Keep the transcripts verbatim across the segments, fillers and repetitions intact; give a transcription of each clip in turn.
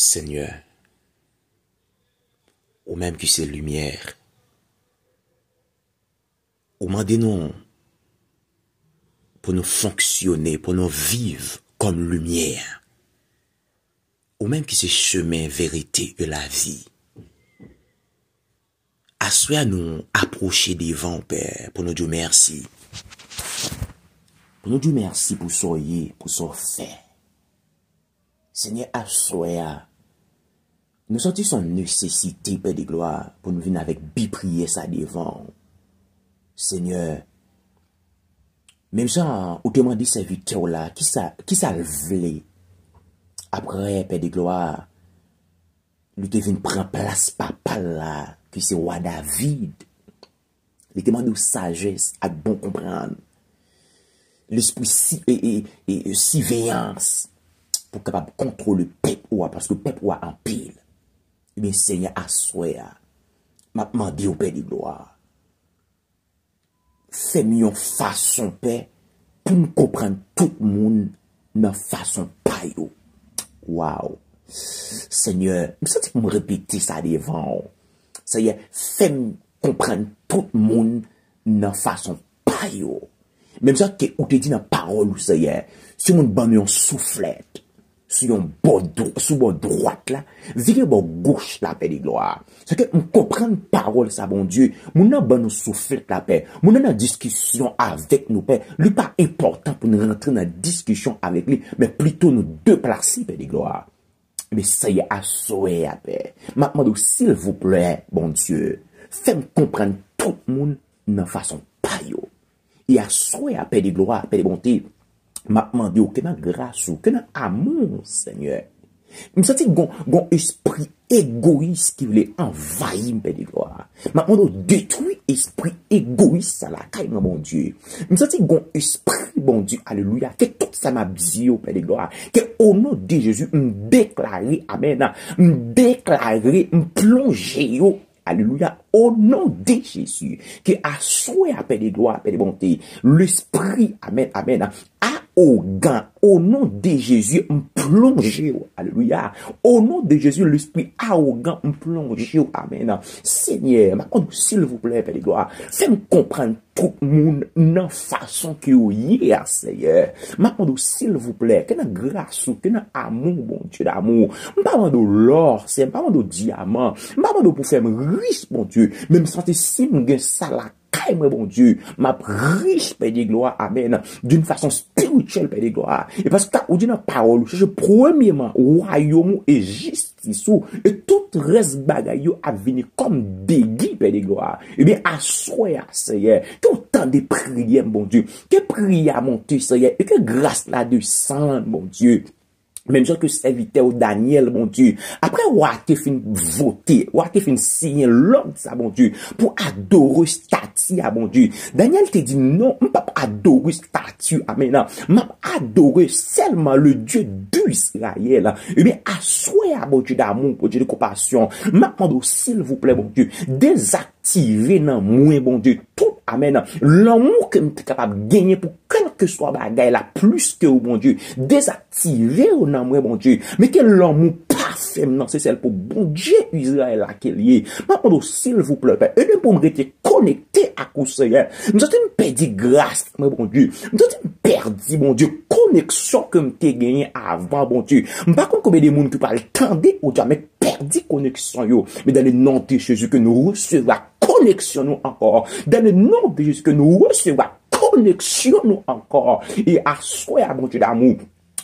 Senyè, ou menm ki se limyè, ou mande nou pou nou fonksyone, pou nou viv kòm limyè. Ou menm ki se chemen, verite e lavi. Aswè a nou apwoche devan w, Pè, pou nou di w mèsi. Pou nou di w mèsi pou sa w ye, pou sa w fè. Senyè, aswè a, nou santi se yon nesesite, Pè de glwa, pou nou vin avèk bi priyè sa devan w. Senyè, menm jan ou te mande sèvitè w la, kisa, kisa l vle? Apre, Pè de glwa, li te vin pran plas papa l la, ki se wa David. Li te mande w sajès ak bon konprann. Lespri si, e, e, e, e, siveyans pou w kapab kontwole pèp ou a, paske pèp ou a anpil. Ebyen, Senyè, aswè a, m ap mande w, Pè de glwa, fè m yon fason, Pè, pou m konprann tout moun nan fason pa yo. Waw! Senyè, m santi pou m repete sa devan w. Senyè, fè m konprann tout moun nan fason pa yo. Menm jan ke ou te di nan pawòl ou, Senyè, si yon moun ban nou yon souflèt sou yon bò dwo-, sou bò dwat la, vire bò goch la, Pè de glwa. Se ke m konprann pawòl sa, Bondye. Moun nan ban nou souflèt la, Pè. Moun nan nan diskisyon avèk nou, Pè. Li pa enpòtan pou nou rantre nan diskisyon avèk li, men plito nou deplase, Pè de glwa. Men Senyè, aswè a, Pè, m ap mande w, silvouplè, Bondye, fè m konprann tout moun nan fason pa yo. E aswè a, Pè de glwa, Pè de bonte, m ap mande w ke nan gras ou, ke nan amou w, Senyè. M santi gon, gon espri egoyis ki vle anvayi m, Pè de glwa. M ap mande w detwi espri egoyis sa lakay mwen, Bondye. M santi gon espri, Bondye, alelouya, ke tout sa m ap di yo, Pè de glwa, ke o non de Jezi, m deklare, amèn, m deklare, m plonje yo, alelouya, o non de Jezi, ke aswè a, Pè de glwa, Pè de bonte, lespri, amèn, amèn, awogan, o non de Jezi, m plonje w, alelouya, o non de Jezi, lespri awogan, m plonje w, amèn. Senyè, m ap mande w, silvouplè, Pè de glwa, fè m konprann tout moun nan fason ke yo ye a, Senyè. M ap mande w, silvouplè, ke nan gras ou, ke nan amou, Bondye damou. M pa mande w lò, Senyè, m pa mande w dyaman. M pa mande w pou fè m rich, Bondye. Men m santi si m gen sa lakay mwen, Bondye, m ap rich, Pè de glwa, amèn, d'une façon spirituelle, Pè de glwa. E paske ou di nan pawòl ou, chèche premyèman wayòm ou e jis jistis ou, e tout rès bagay yo ap vini kòm degi, Pè de glwa. Ebyen, aswè a, Senyè, ke w tande priyè m, Bondye. Ke priyè a monte, Senyè, e ke gras la desann, Bondye. Menm jan ke sèvitè w Danyèl, Bondye, apre wa te fin vote, wa te fin siyen lòd sa, Bondye, pou adore stati a, Bondye. Danyèl te di, non, m p ap adore stati, amèn, m ap adore sèlman le Dieu d'Israël. Ebyen, aswè a, Bondye damou, Bondye de konpasyon, m ap mande w, silvouplè, Bondye, dezaktive nan mwen, Bondye, tout, amèn, lanmou ke m te kapab genyen pou kèlkeswa bagay la plis ke w, Bondye. Dezaktive yo nan mwen, Bondye. Mete lanmou pafè m nan, se sèl pou Bondye Izrayèl la ke l ye. M ap mande w, silvouplè, Pè, ede m pou m rete konekte ak ou, Senyè. M santi m pèdi gras mwen, Bondye. M santi m pèdi, Bondye, koneksyon ke m te genyen avan, Bondye. M pa konn konbyen de moun ki pral tande odyo a, men pèdi koneksyon yo. Men dans le nom de Jésus, ke nou resevwa koneksyon nou ankò. Dans le nom de Jésus, ke nou resevwa koneksyon nou ankò. E aswè a, Bondye damou,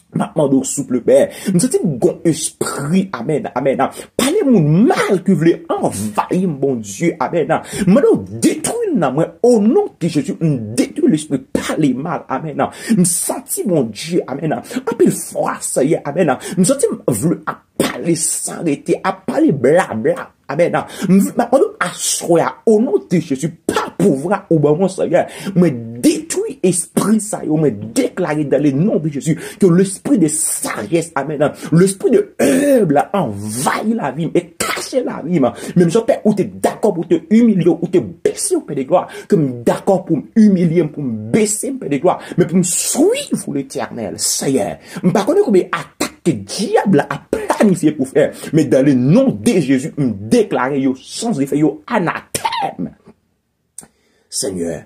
m ap mande w, souple, Pè. M santi m gon espri, amèn, amèn. Pale moun mal ki vle anvayi m, Bondye, amèn. M mande w detwi l nan mwen, o non de Jezi, m detwi lespri pale mal, amèn. M santi, Bondye, amèn, anpil fwa, Senyè, amèn. M santi m vle ap pale san rete, ap pale blabla. Amèn. M, m ap mande w aswè a, o non de Jezi, pa pouvwa ou ban mwen, Senyè. Mwen detwi espri sa yo, mwen deklare dans le nom de Jésus que l'esprit de sagesse, amèn, l'esprit de humble anvayi lavi m e kache lavi m. Menm jan, Pè, ou te dakò pou te imilye w, ou te bese w, Pè de glwa, ke m dakò pou m imilye m, pou m bese m, Pè de glwa, men pou m swiv ou, Letènèl, Senyè. M pa konnen konbyen atak ke dyab la ap planifye pou fè. Men dans le nom de Jésus, m deklare yo sans efè, yo anatèm. Senyè,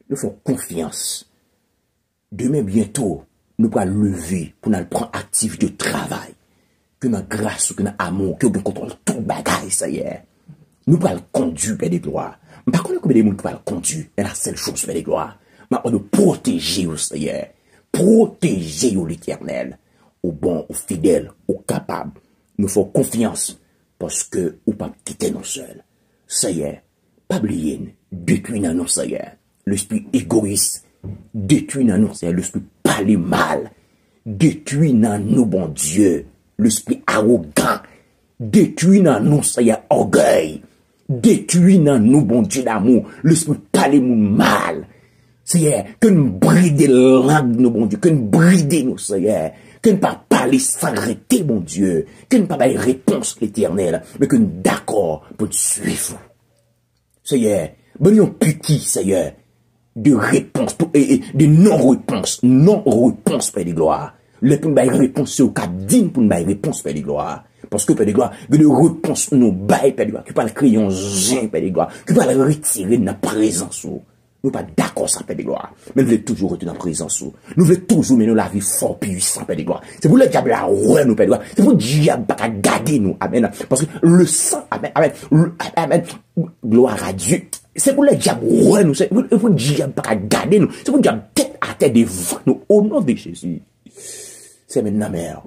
nou fè w konfyans. Demen byento, nou pral leve pou n al pran aktivite travay. Ke nan gras ou, ke nan amou, ke w gen kontwòl tout bagay, Senyè. Nou pral kondui, Pè de glwa. M pa konnen konbyen de moun ki pral kondui, men la sèl choz, Pè de glwa, m ap mande w pwoteje yo, Senyè. Pwoteje yo, Letènèl. Ou bon, ou fidèl, ou kapab. Nou fè w konfyans, paske ou p ap kite nou sèl. Senyè, pa bliye n, detwi nan nou, Senyè, lespri egoyis. Detwi nan nou, Senyè, lespri pale mal. Detwi nan nou, Bondye, lespri awogan. Detwi nan nou, Senyè, ògèy. Detwi nan nou, Bondye damou, lespri pale moun mal. Senyè, ke n bride lang nou, Bondye, ke n bride nou, Senyè. Ke n pa pale san rete, Bondye. Ke n pa bay repons, Letènèl, men ke n dakò pou n swiv ou. Senyè, ban nou yon piki, Senyè, de repons, pou, e, e, de non-repons, non-repons, Pè de glwa. Lè pou n bay repons, se ou k ap di n pou n bay repons, Pè de glwa. Paske, Pè de glwa, gen de repons nou bay, Pè de glwa, ki pral kreye yon zen, Pè de glwa, ki pral retire n nan prezans ou. Nou pa dakò sa, Pè de glwa. Men nou vle toujou rete nan prezans ou. Nou vle toujou mennen yon lavi fò, pwisan, Pè de glwa. Se pou lè dyab la wè nou, Pè de glwa. Se pou dyab pa ka gade nou. Amèn. Paske le san, amèn, amèn, le, amèn. Gloire à Dieu. Se pou lè dyab wè nou, se pou, pou dyab pa ka gade nou. Se pou dyab tèt atè devan nou. O non de Jezi. Se menm nan men.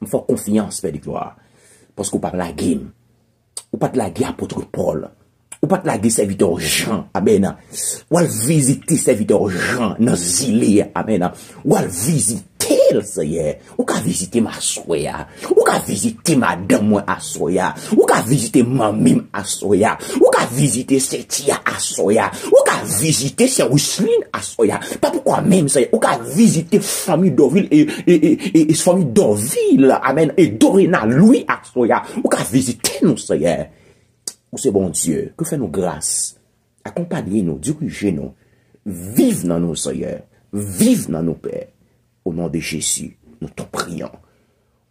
M fè w konfyans, Pè de glwa. Paske w pa lage m. Ou pa t lage apot Pòl. Ou pa t lage sèvitè w Jan. Amèn. W al vizite sèvitè w Jan nan zile a. Amèn. W al vizite l, Senyè. Ou ka vizite m aswè a. Ou ka vizite madanm mwen aswè a. Ou ka vizite manmi m aswè a. Ou ka vizite Senti a aswè a. Ou ka vizite sè Wisline aswè a. Pa poukwa menm, Senyè. Ou ka vizite fanmi Dovil e, e, e, e, e fanmi Dovil. Amèn. E Dorena Louis aswè a. Ou ka vizite nou, Senyè. Ou se Bondye. Ke w fè nou gras. Akonpanye nou, dirije nou. Viv nan nou, Senyè. Viv nan nou, Pè. O non de Jezi, nou t'en prions.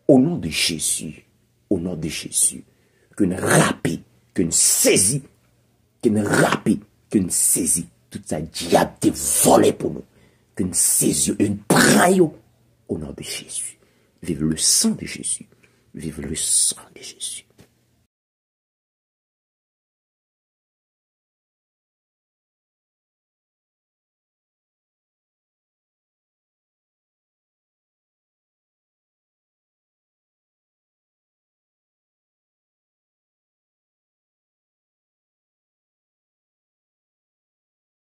O non de Jezi, o non de Jezi, ke n rape, ke n sezi, ke n rape, ke n sezi tout sa dyab te vòlè pou nou. Ke n sezi yo e n pran yo. O non de Jezi. Vive le sang de Jésus. Vive le sang de Jésus.